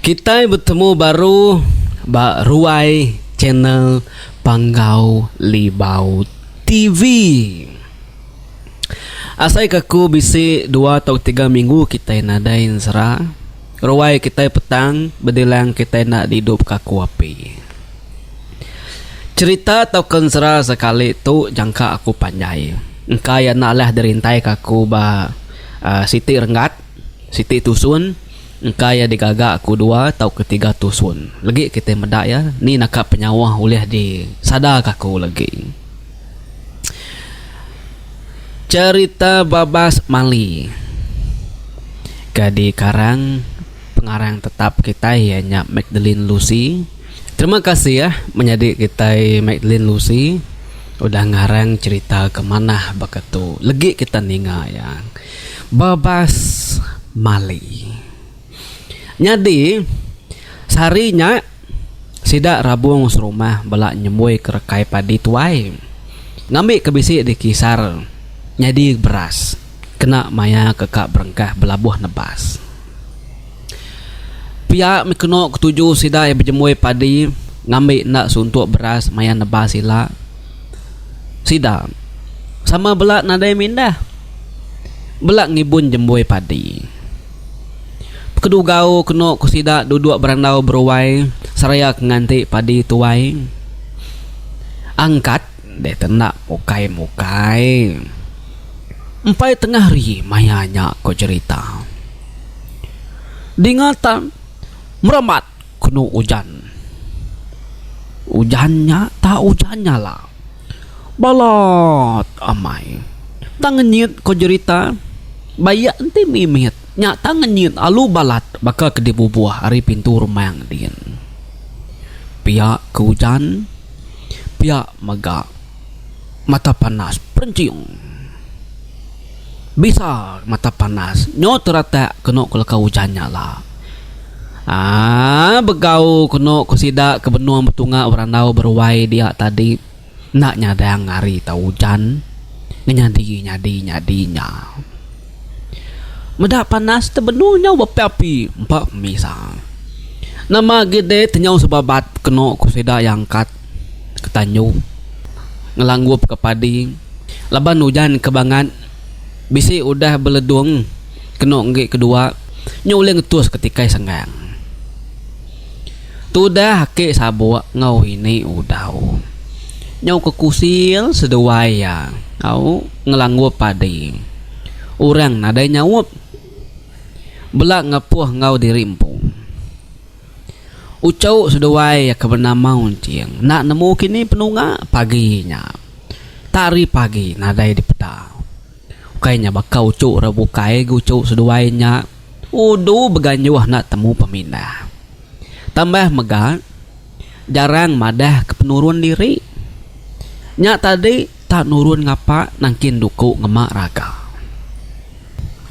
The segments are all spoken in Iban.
Kitai betemu baru ba ruai channel Panggau Libau TV. Asai ke aku bisi dua tau tiga minggu kitai nadai ensera. Ruai kitai petang bedilang kitai enda didup ka aku api. Cherita tauka ensera sekali tu jangka aku panjai. Engka iya enda alah dirintai ka aku ba uhh siti renggat. Siti tusun engka iya digaga aku dua tauka tiga tusun. Legi kitai meda iya ni naka penyauh ulih disadaka aku legi. Cherita Babas Mali ke dikarang pengarang tetap kitai iya nya Magdalene Lucy. Terima kasih ah menyadi kitai Magdalene Lucy udah ngarang cherita ke manah baka tu. Legi kita ninga iya. Babas Mali. Nyadi, sehari nya sida rabung serumah bela nyembui kerekai padi tuai ngambika bisi dikisar nyadi beras kena maya ke ka berengkah belabuh nebas. Pia meh kenu ketuju sida iya bejembui padi ngambi enda suntuk beras maya nebas ila. Sida sama bela nadai mindah bela ngibun jembui padi. Pekedugau kenu ku sida duduk berandau beruai seraya ke nganti padi tuai. Angkat deh tenda mukai mukai. Empai tengah hari maya nya ko jerita. Dinga ta meremat kenu ujan. Ujan nya ta ujan nyala. Balat amai. Tang ngenyit ko jerita bayak enti mimit nya tang ngenyit alu balat baka ke dibubuh ari pintu remang din. Pia ke ujan pia mega. Mata panas perenching. Bisa mata panas nyo teratak kenu ke leka ujan nya la. Aaa begau kenu ke sida ke benung betunga berandau beruai dia tadi enda nyadang hari tau ujan ngenyadi nyadi nyadi nya. Meda panas te benung nyau beapi-api empa pemisa. Nama agi deh tenyau sebabat kenu ku sida iya angkat. Ke tanju ngelanggup ke padi laban ujan ke bangat bisi udah beledung kenu enggi kedua nyu ulih ngetus ke tikai senggang. Tudah aki sabuk enggau ini udau nyau ke kusil seduai iya au ngelanggup padi. Orang nadai nyaup bela ngepuh enggau diri empu. Uchu seduai ke benama Unching enda nemu kini penunga pagi nya. Tak hari pagi nadai dipeda. Ukai nya baka uchu orang bukai ga uchu seduai nya udu beganjuh enda temu pemindah. Tambah mega jarang madah ke penurun diri. Nya tadi tak nurun ngapa nangkin duku ngema raga.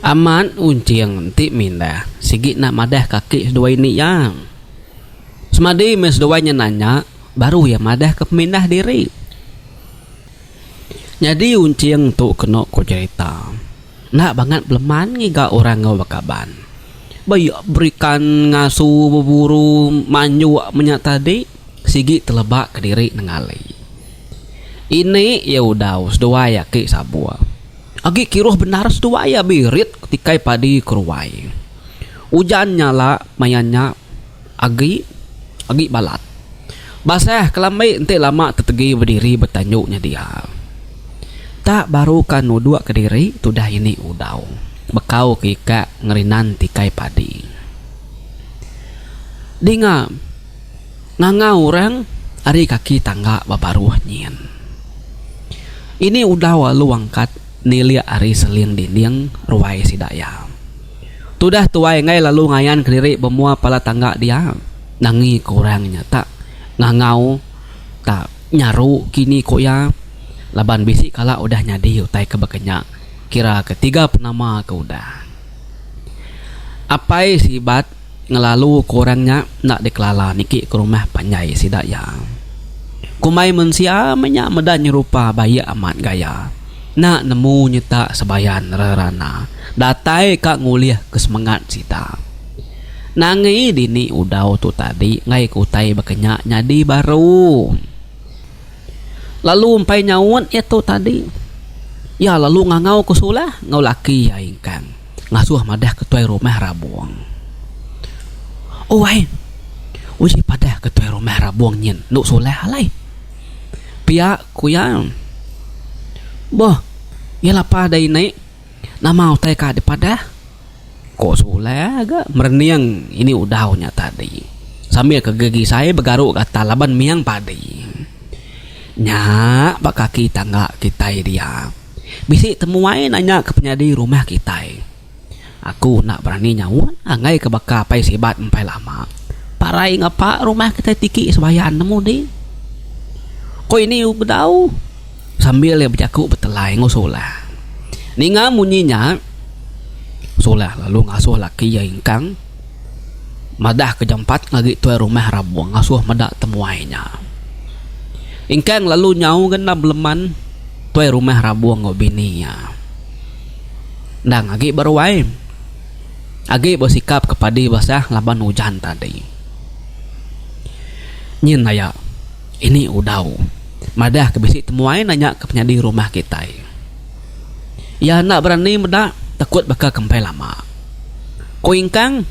Amat Unching enti mindah sigi enda madah kaki seduai ini iya. Semadi meh seduai nya nanya baru iya madah ke pemindah diri. Nyadi Unching tu kenu ku jerita enda bangat beleman ngiga orang enggau bekaban. Ba iya berikan ngasu beburu manjuk menya tadi sigi teleba kediri nengali. Ini iya udau seduai aki sabuk. Agi kiruh bendar seduai iya birit tikai padi ke ruai. Ujan nyala maya nya agi agi balat. Basah kelambi enti lama tetegi bediri betanju nya dia. Tak baru ka nuduk kediri tudah ini udau bekau ke ikak ngerinan tikai padi. Dinga ngangau orang ari kaki tangga ba baruh nyin. Ini udah lalu angkat nilik ari seling dinding ruai sida iya. Tudah tuai enggai lalu ngayan kediri bemua pala tangga dia nangi ke orang nya tak ngangau tak nyaru kini ku iya laban bisi kala udah nyadi utai ke baka nya kira ke tiga penama ke udah. Apai Sibat. Ngelalu ke orang nya enda dikelala niki ke rumah panjai sida iya. Kumbai mensia meh nya meda nyerupa baik amat gaya. Enda nemu nyeta sebayan rerana datai ka ngulih ke semengat sida. Nangi dini udau tu tadi enggai ke utai baka nya nyadi baru. Lalu empai nyaut iya tu tadi. Iya lalu ngangau ke sulah enggau laki iya ingkang ngasuh madah ke tuai rumah Rabong. Owai uji padah ke tuai rumah Rabong nyin endo sulah alai. Pia ku iya. Boh iya lapa da ini nama utai ka dipadah. Ko Sulai ga merening ini udau nya tadi sambil ke gegisai begaru gatal laban miang padi. Nya ba kaki tangga kitai dia bisi temuai nanya ke penyadi rumah kitai. Aku enda berani nyaut anggai ke baka apai sibat empai lama. Parai ngapa rumah kitai tiki sebayan nemu di. Ko ini udau sambil iya bejaku betelai enggau Sulah. Ninga munyi nya, Sulah lalu ngasuh laki iya ingkang madah ke jampat ngagi tuai rumah Rabung ngasuh meda temuai nya. Ingkang lalu nyau ga enda beleman tuai rumah Rabung enggau bini iya. Endang agi beruai, agi besikap ke padi basah laban ujan tadi. Nyin aya, ini udau madah ke bisi temuai nanya ke penyadi rumah kitai. Iya enda berani meda takut baka ke empai lama. Ku Ingkang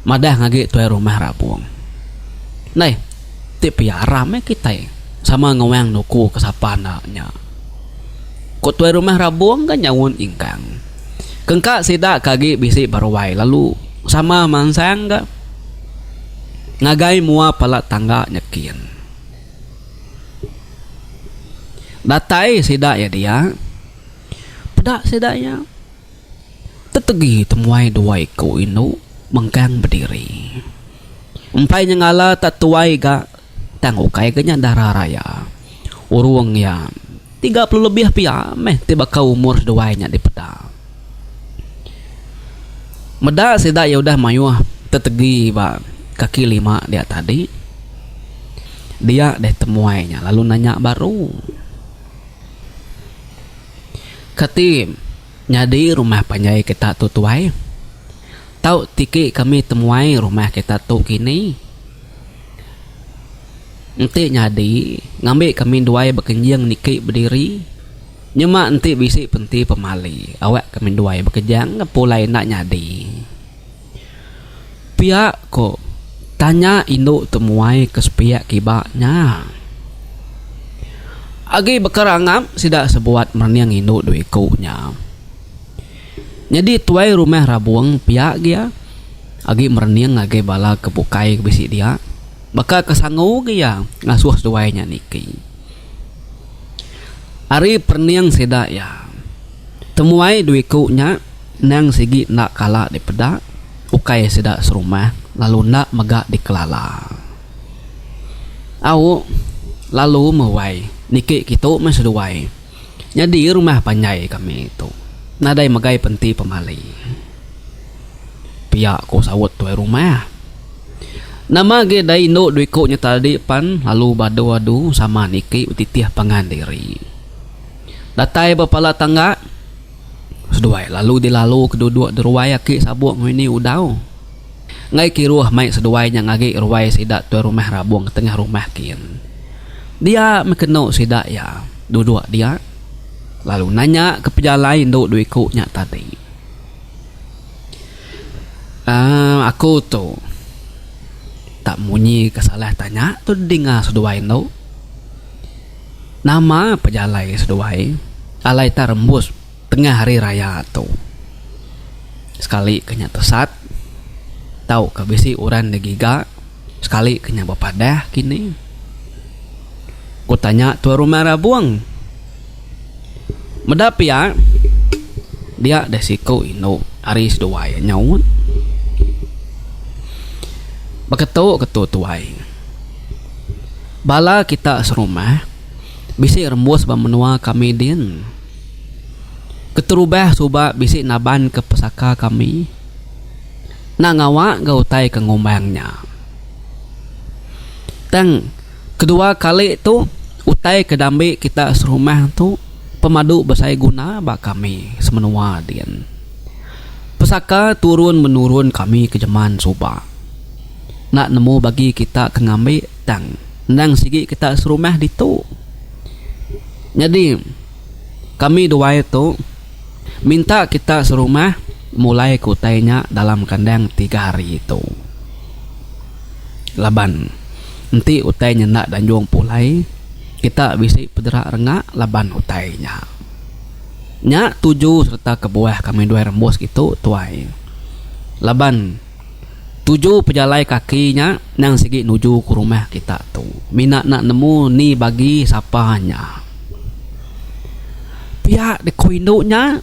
madah ngagi tuai rumah Rabung. Ndai ti pia aram meh kitai sama nguang nuku ke sapa enda nya. Ku tuai rumah Rabung ga nyaun Ingkang. Kengka sida ke agi bisi beruai lalu sama mansang ga ngagai mua pala tangga nyekin. Datai sida iya dia, peda sida iya tetegi temuai dua iku indu mengkang bediri. Empai nyengala tak tuai ga tang ukai ga nya dara raya. Urung iya 30 lebih pia meh ti baka umur seduai nya dipeda. Meda sida iya udah mayuh tetegi ba kaki lima dia tadi. Dia deh temuai nya lalu nanya baru. Kati nyadi rumah panjai kita tu tuai? Tau tiki kami temuai rumah kita tu kini. Enti nyadi ngambi kami duai bekenjing niki bediri nyema enti bisi penti pemali awak kami duai bekejang pulai enda nyadi. Pia ko tanya indu temuai ke sepiak kiba nya. Agi bekerangap sida sebuat merening indu dua iku nya. Nyadi tuai rumah Rabung pia gia agi merening ngagai bala ke bukai ke bisi dia baka ke sangu ge iya ngasuh seduai nya niki. Ari perening sida iya. Temuai dua iku nya endang sigi enda kala dipeda ukai sida serumah lalu enda mega dikelala. Au lalu meh wai niki kitu meh seduai nyadi rumah panjai kami tu nadai megai penti pemali. Pia ku saut tuai rumah. Nama agi dai indu dua iku nya tadi pan lalu badu adu sama niki betitih pangan diri. Datai ba pala tangga, seduai lalu dilalu ke duduk di ruai aki sabuk enggau ini udau. Enggai kiruh mai seduai nya ngagi ruai sida tuai rumah rabung ke tengah rumah kin. Dia meh kenu sida iya duduk dia lalu nanya ke pejalai indu dua iku nya tadi. Aaa aku tu tak munyi ke salah tanya tu dinga seduai indu. Nama pejalai seduai alai ta rembus tengah hari raya tu. Sekali ke nya tesat tauka bisi orang da giga sekali ke nya bepadah kini. Ku tanya tuai rumah Rabung. Meda pia dia deh siku indu ari seduai nyaut. Beketu ketu tuai. Bala kita serumah bisi rembus ba menua kami din. Keterubah suba bisi naban ke pesaka kami enda ngawa ga utai ke ngumbang nya. Tang kedua kali tu utai ke dambi kita serumah tu pemadu besai guna ba kami semenua din. Pesaka turun menurun kami ke jeman suba. Enda nemu bagi kita ke ngambi tang endang sigi kita serumah ditu. Nyadi kami duai tu minta kita serumah mulai ke utai nya dalam kandang tiga hari tu. Laban enti utai nya enda danjung pulai kita bisi pedera renga laban utai nya. Nya tuju sereta kebuah kami duai rembus kitu tuai. Laban tuju pejalai kaki nya nang sigi nuju ke rumah kita tu. Mina enda nemu ni bagi sapa nya. Pia deka indu nya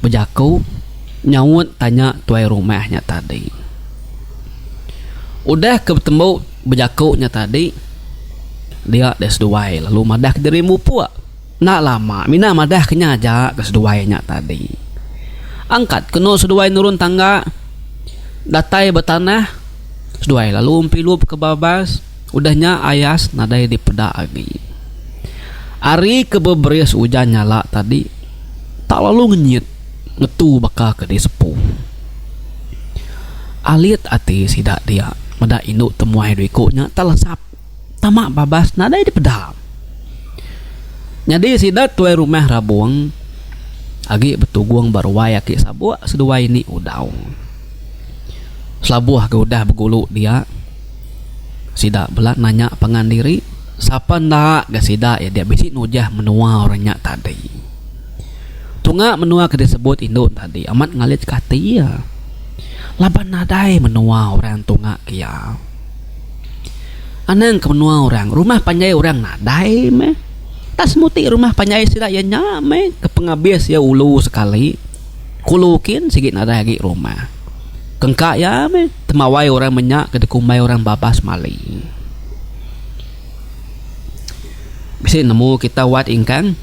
bejaku nyaut tanya tuai rumah nya tadi. Udah ke betembu bejaku nya tadi dia deh seduai lalu madah kediri mupuk. Enda lama mina madah ke nya aja ke seduai nya tadi. Angkat kenu seduai nurun tangga datai ba tanah seduai lalu empilup ke babas udah nya ayas nadai dipeda agi. Ari ke beberis ujan nyala tadi tak lalu ngenyit ngetu baka ke disepu. Alit ati sida dia meda indu temuai dua iku nya tak lesap. Tama babas nadai dipeda. Nyadi sida tuai rumah Rabong agi betugung ba ruai aki sabuk seduai ini udau. Selabuh ke udah begulu dia sida bela nanya pangan diri sapa enda ga sida iya dia bisi nujah menua orang nya tadi. Tunga menua ke disebut indu tadi amat ngalit ke ati iya laban nadai menua orang tunga ke iya. Anang ke menua orang, rumah panjai orang nadai meh. Tak semuti rumah panjai sida iya nya meh ke pengabis iya ulu sekali. Kulu kin sigi nadai agi rumah. Kengka iya meh temawai orang menya ke dikumbai orang babas mali. Bisi nemu kita wat ingkang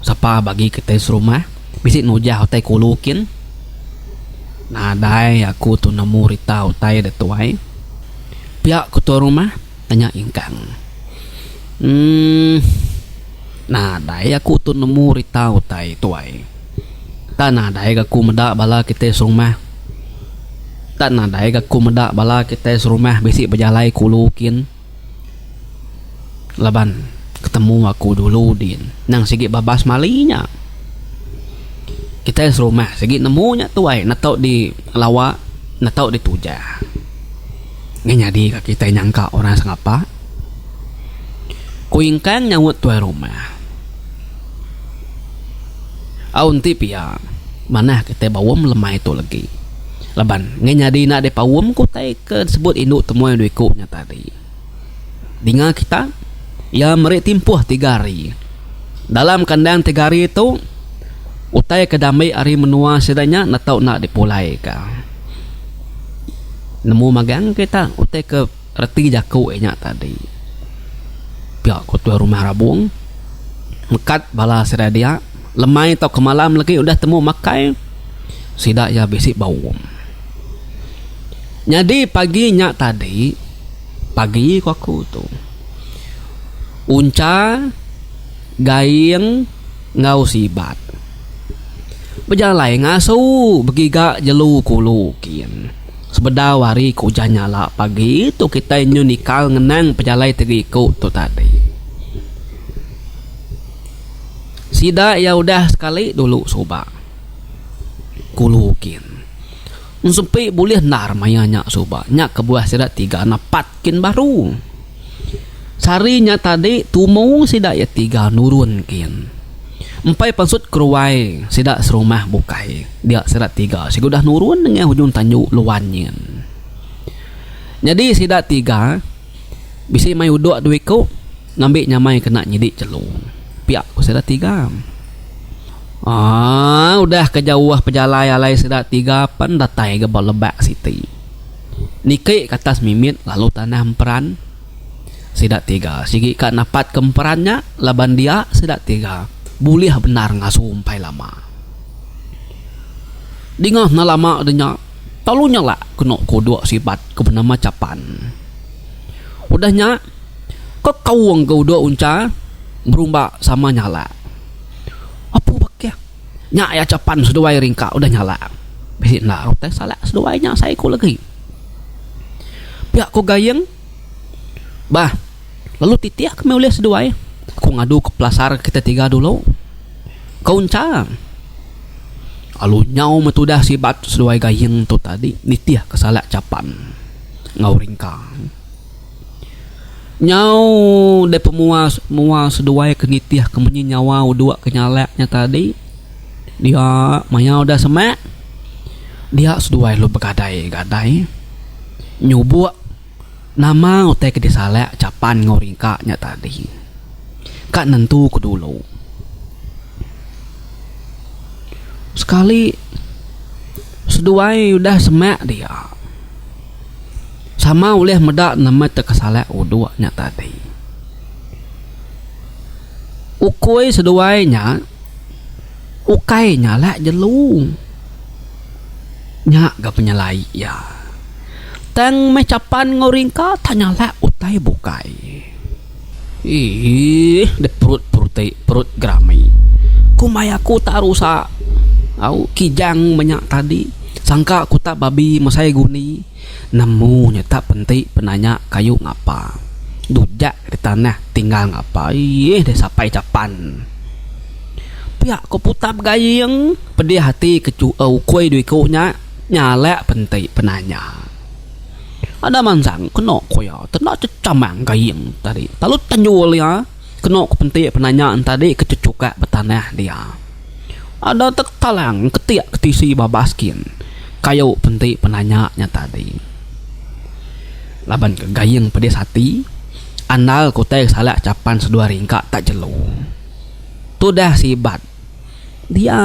sapa bagi kitai serumah bisi nujah utai kulu kin. Nadai aku tu nemu rita utai da tuai. Pia ku tuan rumah tanya Ingkang. Emm nadai aku tu nemu rita utai tuai. Tak nadai ga aku meda bala kitai serumah. Tak nadai ga aku meda bala kitai serumah bisi bejalai kulu kin. Laban ketemu aku dulu din nang sigi babas mali nya. Kitai serumah sigi nemu nya tuai ne tau di lawa ne tau ditujah. Ngan nyadi ka kitai nyangka orang sengapa. Ku Ingkang nyaut tuai rumah. Au enti pia manah kitai baum lemai tu legi. Laban ngan nyadi enda dipaum ku utai ke disebut indu temuai dua iku nya tadi. Dinga kita, iya meri timpuh tiga hari. Dalam kandang tiga hari tu, utai ke diambi ari menua sida nya enda tau enda dipulaika. Nemu magang kita utai ke reti jaku iya nya tadi. Pia ku Tuai Rumah Rabung mekat bala sida dia lemai tauka malam lagi udah temu makai sida iya bisi baum. Nyadi pagi nya tadi, pagi ku aku tu, Uncha, Gaing enggau Sibat bejalai ngasu begiga jelu kulu kin. Sebedau hari ke ujan nyala pagi tu kitai nyu nikal ngenang pejalai tiga iku tu tadi. Sida iya udah sekali dulu suba kulu kin. Ensepi bulih endar maya nya suba. Nya kebuah sida tiga nepat kin baru. Sehari nya tadi tumu sida iya tiga nurun kin. Empai pansut keruai sida serumah bukai dia sida tiga sigi udah nurun nengah ujung tanju luan nyin. Nyadi sida tiga bisi mai udok dua iku ngambi nyamai kena nyidi jelu. Pia ku sida tiga. Aaa udah ke jauh pejalai alai sida tiga pen datai ga ba lebak siti. Niki ke atas mimit lalu tanah emperan sida tiga sigi ka napat ke emperan nya laban dia sida tiga bulih bendar ngasu empai lama. Dinga enda lama de nya telu nyelak kenu kudok sibat ke benama Chapan. Udah nya ke kaung ke udok uncha berumba sama nyalak. Apu bakih. Nya iya chapan seduai ringka udah nyalak. Bisi enda utai salak seduai nya asai ku legi. Pia ku Gayeng, Bah, lalu titih ke meh ulih seduai. Aku ngadu ke pelasar kita tiga dulu. Ku Uncha. Lalu nyau meh tudah sibat seduai Gayeng tu tadi nitih ke salak chapan enggau ringka. Nyau deh pemua mua seduai ke nitih ke munyi nyawa udok ke nyalak nya tadi dia maya udah semak dia seduai lalu begadai gadai nyubok nama utai ke disalak chapan enggau ringka nya tadi ka nentu ke dulu. Sekali seduai udah semak dia. Sama ulih meda nama tekesalak uduk nya tadi. Ukui seduai nya ukai nyalak jelu. Nya ga penyelai iya. Tang meh chapan enggau ringka tak nyalak utai bukai. Iih deh perut peruti perut gerami. Kumbai aku tak rusak. Au kijang menya tadi sangka ku tak babi mesai guni nemu nya tak penti penanya kayu ngapa. Dujak di tanah tinggal ngapa iih deh sapai chapan. Pia ko putap gaying pedih ati ke ukui dua iku nya nyalak penti penanya. Ada mansang keno ku iya tenda chechamang gaying tadi lalu tanjul iya keno ku penti penanya tadi ke chechukak ba tanah dia. Ada tetalang ketik ke tisi babas kin kayu penti penanya nya tadi. Laban ke gaying pedis ati andal ke utai salak chapan seduai ringka tak jelu. Tudah sibat dia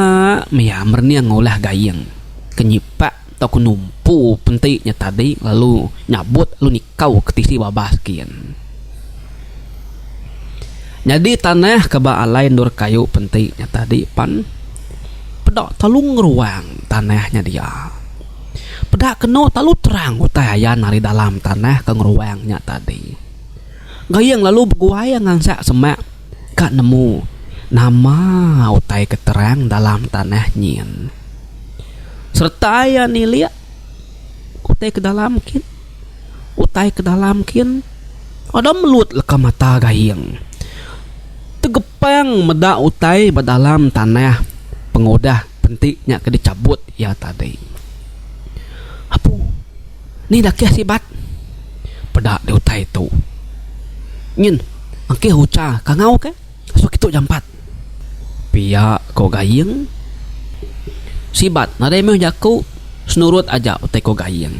meh iya merening ulah gaying ke nyipak. Tauka numpu penti nya tadi lalu nyabut lalu nikau ke tisi babas kin. Nyadi tanah ke ba alai endur kayu penti nya tadi pan peda telu ngeruang tanah nya dia. Peda kenu telu terang utai ayan ari dalam tanah ke ngeruang nya tadi. Gayeng lalu beguai ngansak semak ka nemu nama utai ke terang dalam tanah nyin. Sereta iya nilik utai ke dalam kin, utai ke dalam kin ada melut leka mata gayeng. Tegepang meda utai ba dalam tanah pengudah penti nya ke dichabut iya tadi. Apu ni dakih sibat peda deh utai tu. Nyin angkih ucha kangau ke. Asoh kitu jampat. Pia ko Gaying. Sibat nadai meh jaku senurut aja utai ko Gaying.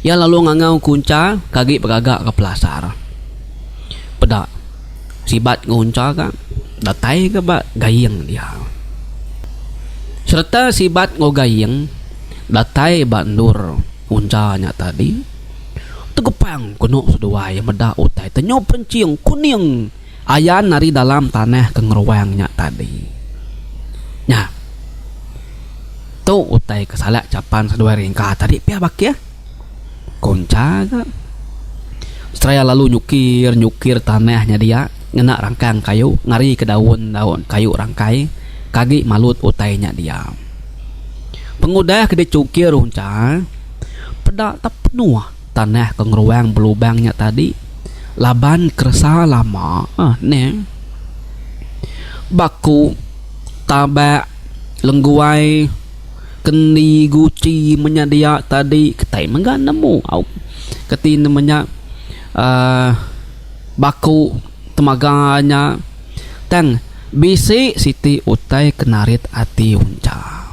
Iya lalu ngangau Kuncha ke agi begaga ke pelasar. Peda Sibat enggau Uncha ka datai ga ba Gaying dia. Sereta Sibat enggau Gaying datai ba endur Uncha nya tadi, tegepang kenu seduai meda utai tenyu perenching kuning. Ayan ari dalam tanah ke ngeruang nya tadi. Nya. Tu utai ke salak chapan seduai ringka tadi pia bakih. Koncha ga. Seraya lalu nyukir nyukir tanah nya dia ngena rangkang kayu ngari ke daun daun kayu rangkai ke agi malut utai nya dia. Pengudah ke dichukir uncha peda tak penuh. Tanah ke ngeruang belubang nya tadi laban keresa lama neh. Baku, tabak, lengguai, kendi, guchi menya dia tadi kitai mega nemu au keti ne menya uhh baku temaga nya tang bisi siti utai ke narit ati uncha.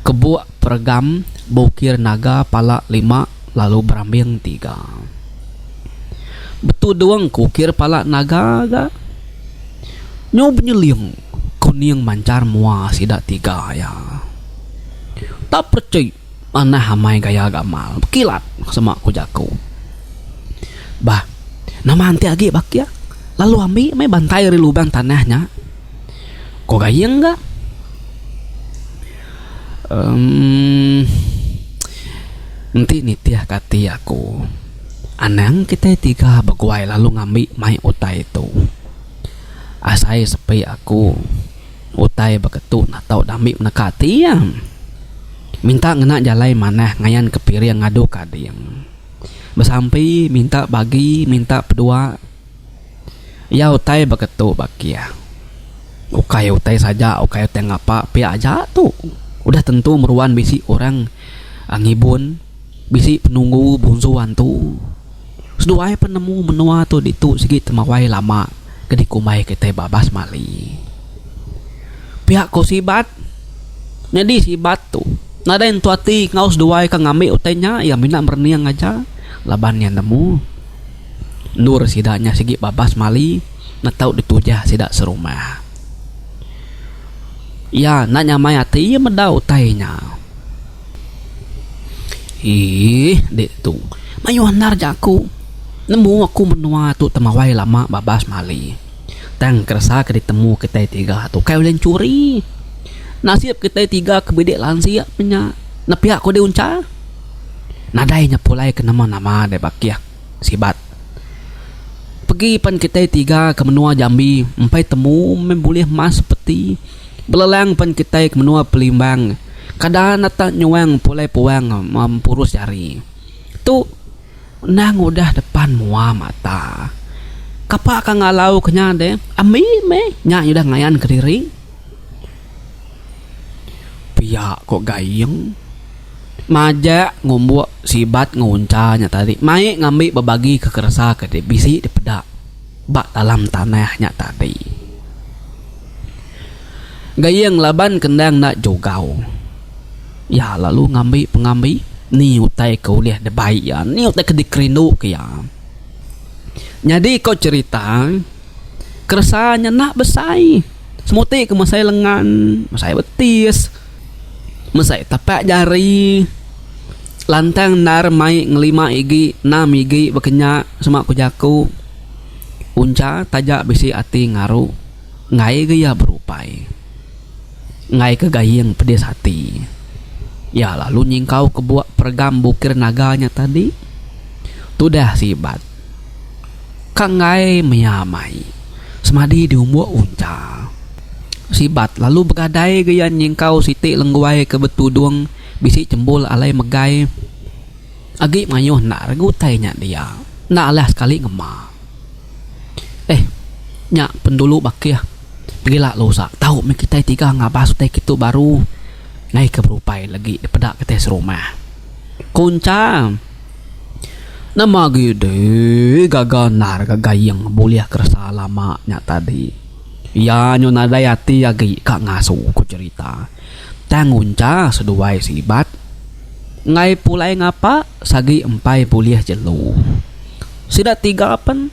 Kebuk Peregam beukir naga pala lima lalu berambing tiga. Betudung ke ukir pala naga ga. Nyau benyeling kuning manchar mua sida tiga iya. Tak percik manah amai gaya gamal bekilat sema ku jaku. Bah nama enti agi bakih lalu ambi meh bantai ari lubang tanah nya. Ko Gayeng ga. Emm enti nitih ka ati aku anang kitai tiga beguai lalu ngambi mai utai tu. Asai sepi aku utai baka tu enda tau dambi neka ati iya. Minta ngena jalai manah ngayan ke piring ngadu ke ading. Besampi minta bagi minta pedua. Iya utai baka tu bakih. Ukai utai saja ukai utai ngapa pia aja tu. Udah tentu meruan bisi orang ngibun bisi penunggu bunsu antu. Seduai penemu menua tu ditu sigi temawai lama ke dikumbai kitai babas mali. Pia ko Sibat. Nyadi Sibat tu nadai entu ati enggau seduai ke ngambi utai nya iya mina merening aja laban iya nemu endur sida nya sigi babas mali ne tau ditujah sida serumah. Iya enda nyamai ati iya meda utai nya. Eii ditu mayuh endar jaku nemu aku menua tu temawai lama babas mali. Tang keresa ke ditemu kitai tiga tu kai ulih enchuri. Nasib kitai tiga ke bidik lansik menya nepia ku diuncha. Nadai nya pulai ke nama-nama deh bakih sibat. Pegi pan kitai tiga ke menua Jambi empai temu meh bulih mas peti. Belelang pan kitai ke menua Pelimbang kada nata nyuang pulai puang mempurus jari. Tu. Endang udah depan mua mata. Kapa ka ngalau ke nya deh, ambi meh nya udah ngayan kediri. Pia ko Gaing. Majak ngumbuk sibat nguncha nya tadi mai ngambi bebagi ke keresa ke bisi dipeda ba dalam tanah nya tadi. Gaing laban ke endang enda jugau. Iya lalu ngambi pengambi ni utai ke ulih dibai iya, ni utai ke dikerinduka iya. Nyadi ko cherita, keresa nya enda besai. Semuti ke mesai lengan, mesai betis, mesai tapak jari. Lantang endar mai ngelima igi, enam igi baka nya sema ku jaku. Uncha taja bisi ati ngaru enggai ga iya berupai. Enggai ke gaying pedis ati. Iya lalu nyingkau ke buk peregam bukir naga nya tadi. Tudah sibat. Ka enggai maya mai. Semadi diumbuk uncha. Sibat lalu begadai ga iya nyingkau siti lengguai ke betudung bisi chembul alai megai. Agi mayuh enda rega utai nya dia. Enda alah sekali ngema. Eh, nya pendulu bakih. Pegila lusa tau meh kitai tiga ngabas utai kitu baru ngai ke berupai legi dipeda kitai serumah. Kuncha nama agi deh gaga endar ga gayeng bulih keresa lama nya tadi. Iya nyu nadai ati agi ka ngasu ku cherita. Tang uncha seduai sibat enggai pulai ngapa sagi empai bulih jelu. Sida tiga pen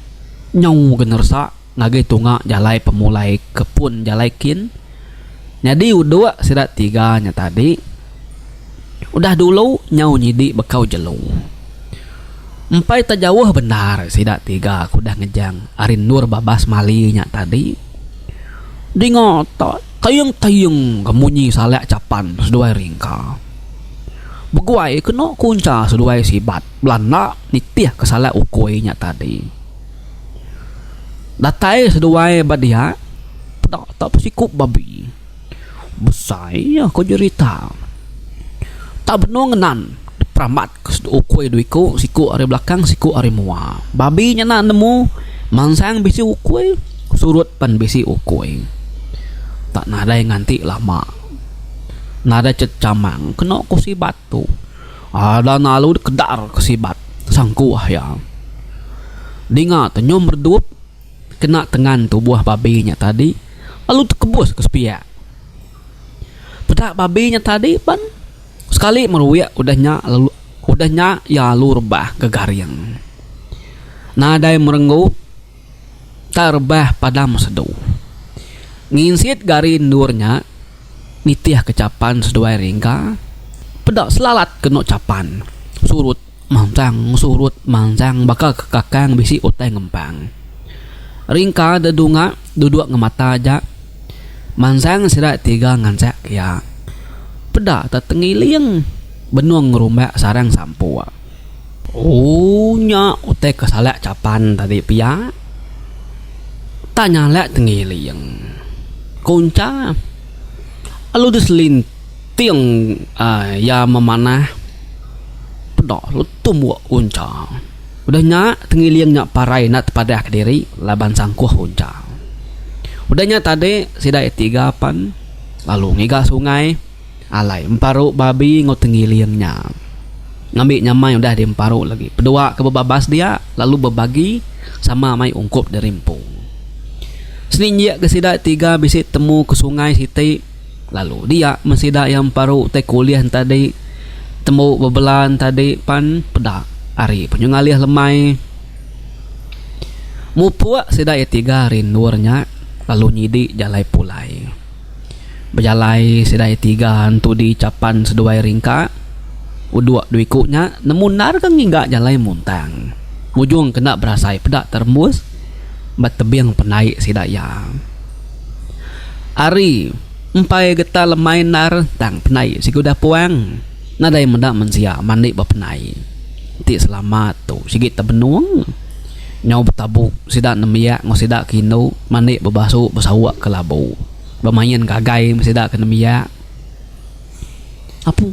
nyu ga neresa. Ngagai tunga jalai pemulai ke pun jalai kin. Nyadi uduk sida tiga nya tadi udah dulu nyau nyidi bekau jelu. Empai tak jauh bendar sida tiga ke udah ngejang ari endur babas mali nya tadi. Dinga tak tayung-tayung ga munyi salak chapan seduai ringka. Beguai kena kuncha seduai sibat belanda nitih ke salak ukui nya tadi. Datai seduai ba dia peda tak besikup babi. Besai iya ko jerita. Tak benung ngenan perambat ke ukui dua iku siku ari belakang siku ari mua. Babi nya enda nemu mansang bisi ukui surut pan bisi ukui. Tak nadai nganti lama. Nadai chechamang kena ku sibat tu. Ada lalu kedar ke sibat sangkuh iya. Dinga tenyum redup kena tengan tubuh babi nya tadi lalu tekebus ke sepiak. Peda babi nya tadi pan sekali meruik udah nya lalu udah nya iya lalu rebah gegaring. Nadai merenggu tak rebah padam sedu. Nginsit gari endur nya. Nitih ke chapan seduai ringka, peda selalat kenu chapan. Surut mansang surut mansang baka ke kakang bisi utai ngempang. Ringka dedunga duduk ngemata aja mansang sida tiga ngansak iya. Peda te tengiling benung ngerumbak sarang sampuk. Ooh nya utai ke salak chapan tadi pia. Tak nyalak tengiling. Kuncha lalu diselinting. Tinting iya memanah peda lalu tumbuk uncha. Udah nya tengiling nya parai enda tepadah kediri laban sangkuh uncha. Udah nya tadi sida iya tiga pan lalu ngiga sungai alai emparu babi enggau tengiling nya. Ngambi nyamai udah diemparu lagi pedua ke bebabas dia lalu bebagi sama mai ungkup diri empu. Seninjik ke sida tiga bisi temu ke sungai siti. Lalu dia meh sida iya emparu utai ke ulih enti tembu bebela enti pan peda ari penyu ngalih lemai. Mupuk sida iya tiga ari endur nya lalu nyidi jalai pulai. Bejalai sida iya tiga entudi chapan seduai ringka uduk dua iku nya nemu endar ke ngiga jalai muntang. Ngujung ke enda berasai peda terembus ba tebing pendai sida iya. Ari empai geta lemai endar tang penai sigi udah puang nadai meda mensia mandi ba penai ti selama tu sigi tebenung nyau betabu sida nembiak enggau sida ke indu mandi bebasu besauk ke labu bemain gagai meh sida ke nembiak. Apu.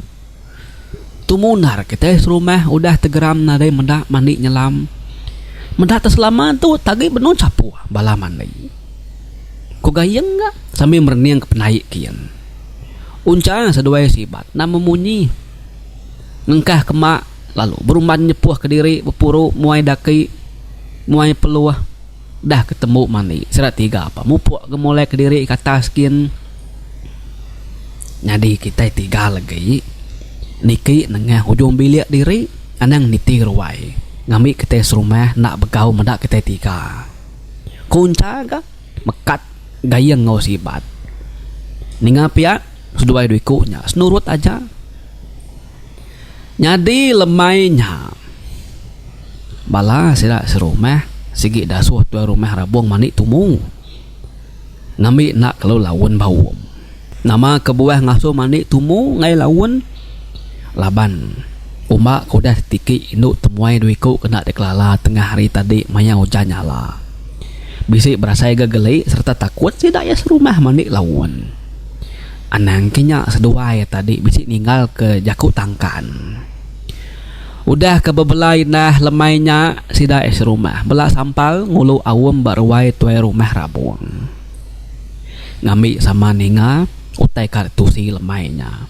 Tumu endar kitai serumah udah tegeram nadai meda mandi nyelam. Meda te selama tu tagi benung chapuh bala mandi. Ku Gayeng ga sambil merening ke penaik kin. Uncha seduai sibat enda memunyi. Ngengkah ke ma lalu berumban nyepuh kediri bepuru muai daki muai peluh dah ke tembu mandi sida tiga pa mupuk ke mulai kediri ke atas kin. Nyadi kitai tiga legi niki nengah ujung bilik diri anang niti ruai ngambi kitai serumah enda begau meda kitai tiga. Ku Uncha ga mekat gayeng enggau sibat. Ninga pia seduai dua iku nya senurut aja. Nyadi lemai nya bala sida serumah sigi dasuh tuai rumah Rabong mandi tumu. Ngambi enda kelalu laun baum. Nama kebuah ngasuh mandi tumu enggai laun laban umba ke udah tiki indu temuai dua iku kena dikelala tengah hari tadi maya ujan nyala. Bisi berasai ga geli sereta takut sida iya serumah mandi laun. Anang ke nya seduai iya tadi bisi ninggal ke jaku tangkan. Udah ke bebela indah lemai nya sida iya serumah bela sampal ngulu aum ba ruai tuai rumah Rabong. Ngambi sama ninga utai ka tusi lemai nya.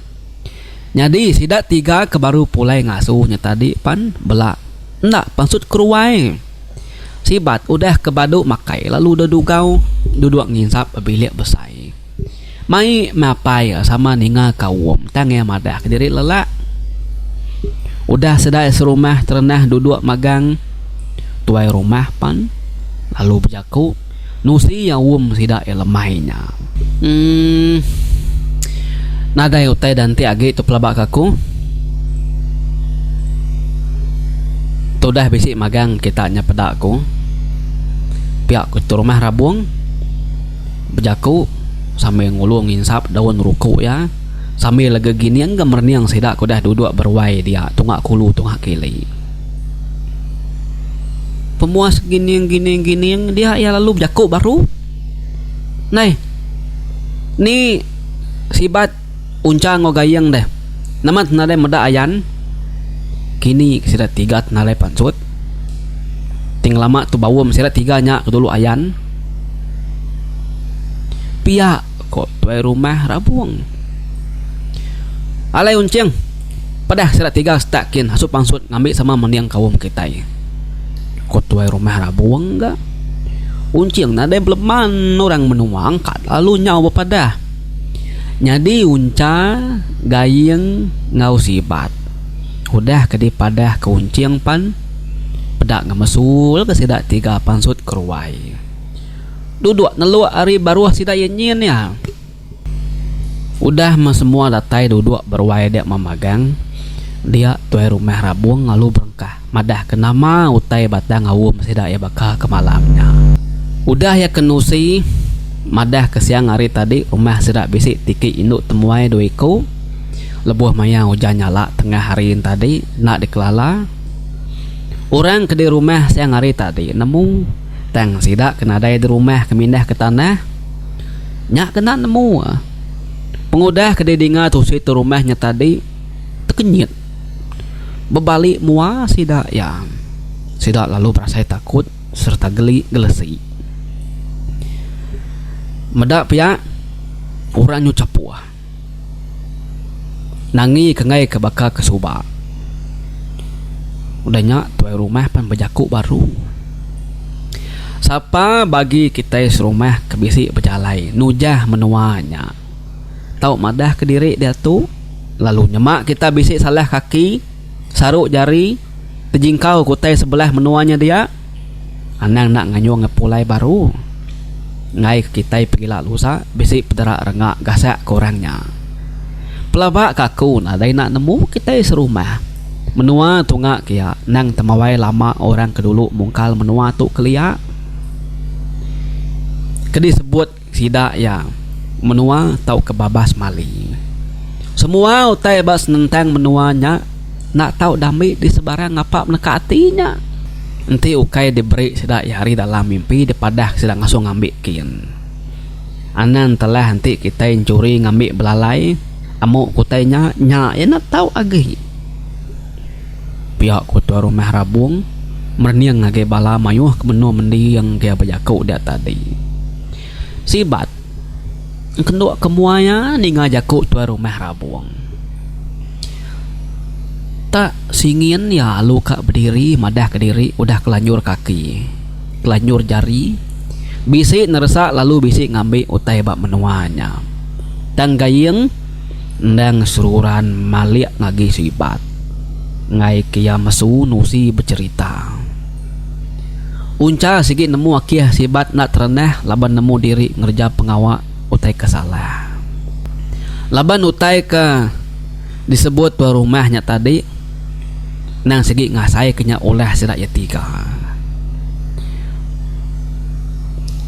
Nyadi sida tiga ke baru pulai ngasu nya tadi pan bela enda pansut keruai. Sibat udah ke badu makai lalu dedugau duduk nginsap ba bilik besai. Mai meh apai iya sama ninga ka um tang iya madah kediri lelak. Udah sedai serumah terenah duduk magang tuai rumah pan lalu bejaku nusi iya um sida iya lemai nya. Emm nadai utai da enti agi tu pelaba ka aku. Tudah bisi magang kita nya peda aku. Pia ku tu rumah Rabung. Bejaku sambil ngulung nginsap daun ruku iya sambil gegining ga merening sida ke udah duduk beruai dia tunga kulu tunga kili. Pemuas gining gining gining dia iya lalu bejaku baru. Nai ni sibat uncha enggau gayeng deh nama nadai meda ayan kini sida tiga tenalai pansut. Ti ngelama tu baum sida tiga nya ke dulu ayan. Pia ko tuai rumah Rabung. Alai Unching, pedah sida tiga setak kin asu pansut ngambi sama mending kaum kitai. Ko tuai rumah Rabung ga. Unching nadai beleman orang menua angkat lalu nyau bepadah. Nyadi Uncha, Gaying enggau Sibat udah ke dipadah ke Unching pan peda ngemesul ke sida tiga pansut keruai. Duduk neluk ari baruh sida iya nyin iya. Udah meh semua datai duduk beruai dia memagang, dia tuai rumah Rabung lalu berengkah madah ke nama utai batang aum sida iya baka ke malam nya. Udah iya ke nusi madah ke siang hari tadi rumah sida bisi tiki indu temuai dua iku lebuh maya ujan nyala tengah hari tadi enda dikelala. Orang ke di rumah siang hari tadi nemu. Tang sida ke nadai di rumah ke mindah ke tanah nya kena nemu. Pengudah ke didinga tusi tu rumah nya tadi tekenyit bebali mua sida iya. Sida lalu berasai takut sereta geli gelesi. Meda pia orang nyu chapuh. Nangi ke enggai ke baka ke suba. Udah nya tuai rumah pan bejaku baru. Sapa bagi kitai serumah ke bisi bejalai nujah menua nya tau madah kediri diatu lalu nyema kita bisi salah kaki saru jari tejingkau ke utai sebelah menua nya dia anang enda ngayung pulai baru enggai ke kitai pegila lusa bisi pedera renga gasak ke orang nya. Pelaba ka aku nadai enda nemu kitai serumah. Menua tunga kia endang temawai lama orang ke dulu mungkal menua tu kelia. Ke disebut sida iya menua tauka babas mali. Semua utai ba senentang menua nya enda tau diambi di sebarang ngapa meneka ati nya. Enti ukai diberi sida iya ari dalam mimpi dipadah sida ngasuh ngambi kin. Anang telah enti kitai enchuri ngambi belalai amu ku utai nya, nya iya enda tau agi. Pia ku Tuai Rumah Rabung merening ngagai bala mayuh ke benung mending ke iya bejaku dia tadi. Sibat engkenduk ke mua iya ninga jaku Tuai Rumah Rabung. Tak singin iya alu ka bediri madah kediri udah kelanjur kaki, kelanjur jari. Bisi neresa lalu bisi ngambi utai ba menua nya. Tang Gaying endang seruran malik ngagi Sibat enggai ke iya mesu nusi becherita. Uncha sigi nemu akih Sibat enda terenah laban nemu diri ngereja pengawa utai ke salah. Laban utai ke disebut tuai rumah nya tadi endang sigi ngasai ke nya ulah sida iya tiga.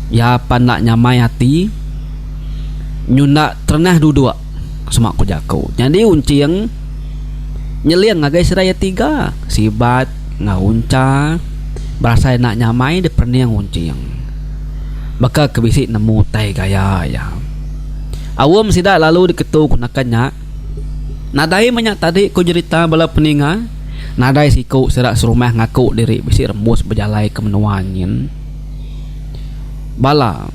Iya pan enda nyamai ati nyunda terenah duduk sema ku jaku. Nyadi Unching nyeling ngagai sida iya tiga Sibat enggau Uncha berasai enda nyamai diperening Unching baka ke bisi nemu utai gaya iya. Aum sida lalu diketu ku naka nya. Nadai meh nya tadi ku jerita bala peninga. Nadai siku sida serumah ngaku diri bisi rembus bejalai ke menua nyin. Bala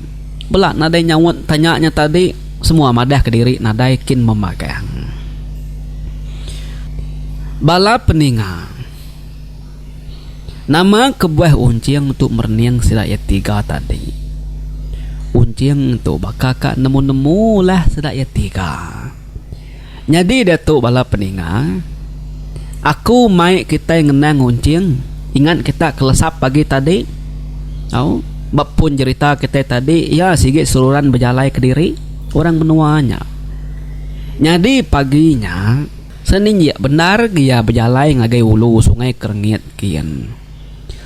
bela nadai nyaut tanya nya tadi semua madah kediri nadai kin memagang. Bala peninga. Nama kebuah Unching tu merening sida iya tiga tadi. Unching tu baka ka nemu-nemu lah sida iya tiga. Nyadi diatu bala peninga, aku mai kitai ngenang Unching ingat kita ke lesap pagi tadi. Au ba pun jerita kitai tadi iya sigi seruran bejalai kediri orang menua nya. Nyadi pagi nya. Seninjik bendar gia bejalai ngagai ulu Sungai Kerengit kin.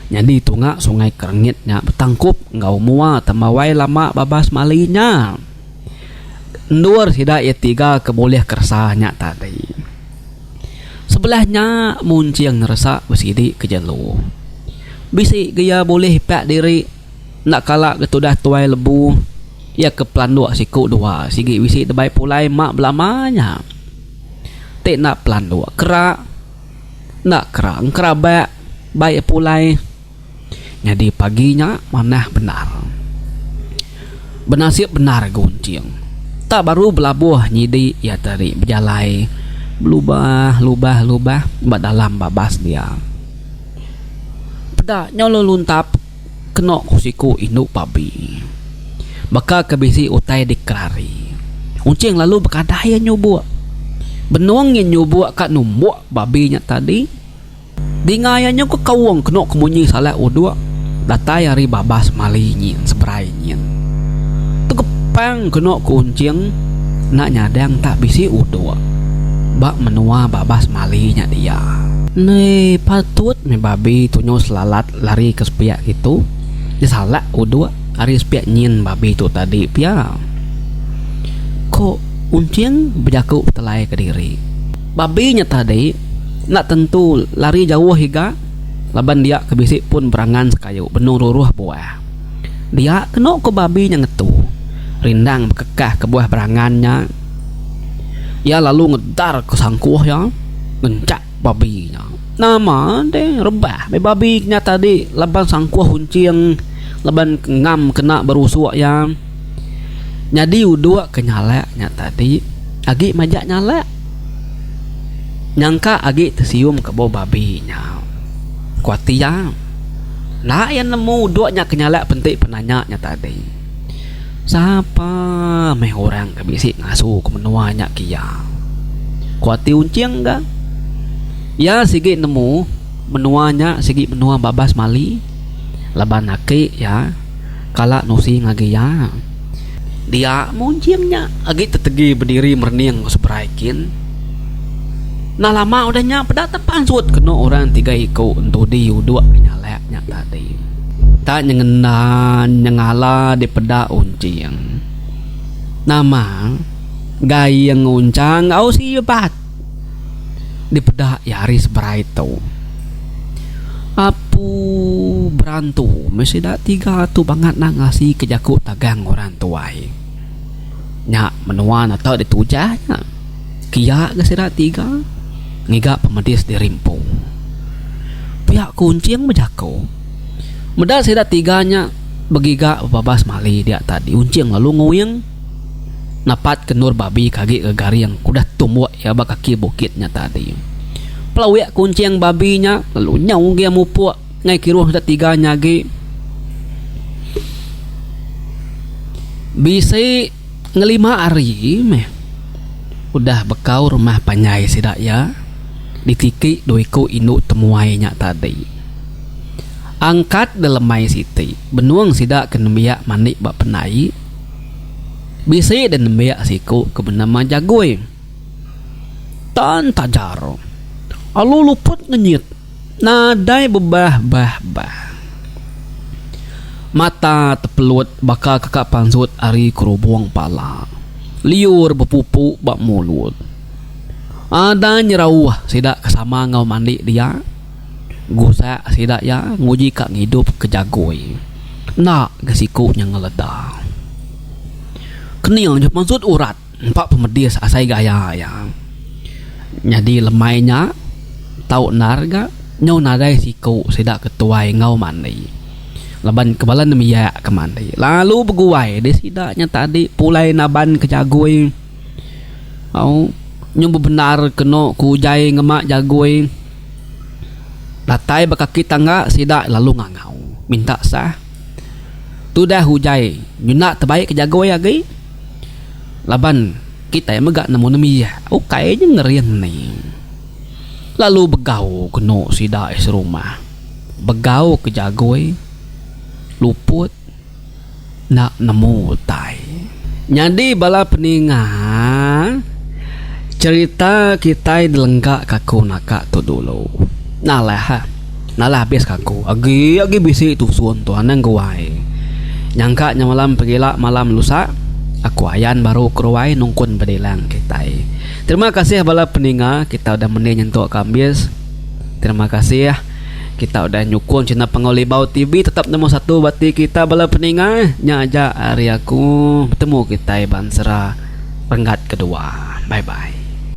Nyadi tunga Sungai Kerengit nya betangkup enggau mua tembawai lama babas mali nya. Endur sida iya tiga ke bulih keresa nya tadi. Sebelah nya munching neresa besidi ke jelu. Bisi gia bulih ipak diri enda kala ke tudah tuai lebu iya ke pelanduk siku dua sigi bisi dibai pulai ma belama nya. Ti enda pelanduk kera, enda kera engkerabak bai pulai. Nyadi pagi nya manah bendar. Benasib bendar ga Unching. Tak baru belabuh nyidi iya tadi bejalai belubah lubah lubah ba dalam babas dia. Peda nyau leluntap. Keno ku siku indu babi. Baka ke bisi utai dikerari. Unching lalu bekadai iya nyubuk. Benung iya nyubuk ka numbuk babi nya tadi, dinga iya nyau ke kaung keno ke munyi salak uduk datai ari babas mali nyin seberai nyin. Tegepang keno ku Unching enda nyadang tak bisi uduk ba menua babas mali nya dia. Nei patut meh babi tu nyau selalat. Lari ke sepiak kitu, disalak uduk ari sepiak nyin babi tu tadi pia. Ko Unching bejaku betelai kediri. Babi nya tadi enda tentu lari jauh iga laban dia ke bisi pun berangan sekayu benung ruruh buah. Dia kenu ko babi nya ngetu rindang bekekah ke buah berangan nya. Iya lalu ngedar ke sangkuh iya ngenchak babi nya. Nama deh rebah meh babi nya tadi laban sangkuh unching laban ngam kena berusuk iya. Nyadi uduk ke nyalak nya tadi agi majak nyalak. Nyangka agi tesium ke bau babi nya. Ku ati iya. Enda iya nemu uduk nya ke nyalak penti penanya nya tadi. Sapa meh orang ke bisi ngasu ke menua nya kia. Ku ati Unching ga. Iya sigi nemu menua nya sigi menua babas mali laban aki iya kala nusi ngagai iya. Dia meh Unching nya agi tetegi bediri merening ke seberai kin. Enda lama udah nya peda te pansut kenu orang tiga iku entudi uduk ke nyalak nya tadi. Tak nyengenda nyengala dipeda Unching. Nama gaing Unchang enggau Sibat dipeda iya ari seberai tu. Apu berantu meh sida tiga tu bangat enda ngasi ke jaku tagang orang tuai. Nya menua ne tau ditujah nya. Kiya ga sida tiga ngiga pemedis diri empu. Pia ku Unching bejaku. Meda sida tiga nya begiga bebabas mali dia tadi Unching lalu nguing napat ke endur babi ke agi ke garing ke udah tumbuk iya ba kaki bukit nya tadi. Pelawik ku Unching babi nya lalu nyau agi iya mupuk ngai kiruh sida tiga nya agi. Bisi. Ngelima hari meh udah bekau rumah panjai sida iya ditiki dua iku indu temuai nya tadi. Angkat da lemai siti benung sida ke nembiak mandi ba pendai bisi da nembiak siku ke benama Jagoi. Tan tajar alu luput ngenyit. Nadai bebah bah bah. Mata tepelut baka ke ka pansut ari kerubung pala. Liur bepupu ba mulut. Ada nyerauh sida ke sama enggau mandi dia. Gusak sida iya nguji ka ngidup ke jagoi. Enda ga siku nya ngeleda. Kening nya pansut urat. Empa pemedis asai gaya iya. Nyadi lemai nya tau endar ga nyau nadai siku sida ke tuai enggau mandi. Laban ke bala nembiak ke mandi lalu beguai deh sida nya tadi pulai naban ke jagoi. Au nyu bebendar kenu ku ujai ngema jagoi. Datai ba kaki tangga sida lalu ngangau minta sah. Tudah ujai nyunda tebaik ke jagoi agi. Laban kitai mega nemu nembiak ukai nya ngering ni. Lalu begau kenu sida serumah. Begau ke jagoi luput enda nemu utai. Nyadi bala peninga cherita kitai dilengka ka aku naka tu dulu. Nalah. Nalah abis ka aku. Agi agi bisi tusun tu anang guai. Nyangka nya malam pegila malam lusa aku ayan baru keruai nungkun bedilang kitai. Terima kasih bala peninga kita udah mending nyentuk ka ambis. Terima kasih kita udah nyukung channel Panggau Libau TV tetap nombor satu ba ati kita bala peninga. Nya aja ari aku betemu kitai ba ensera renggat kedua. Bye bye.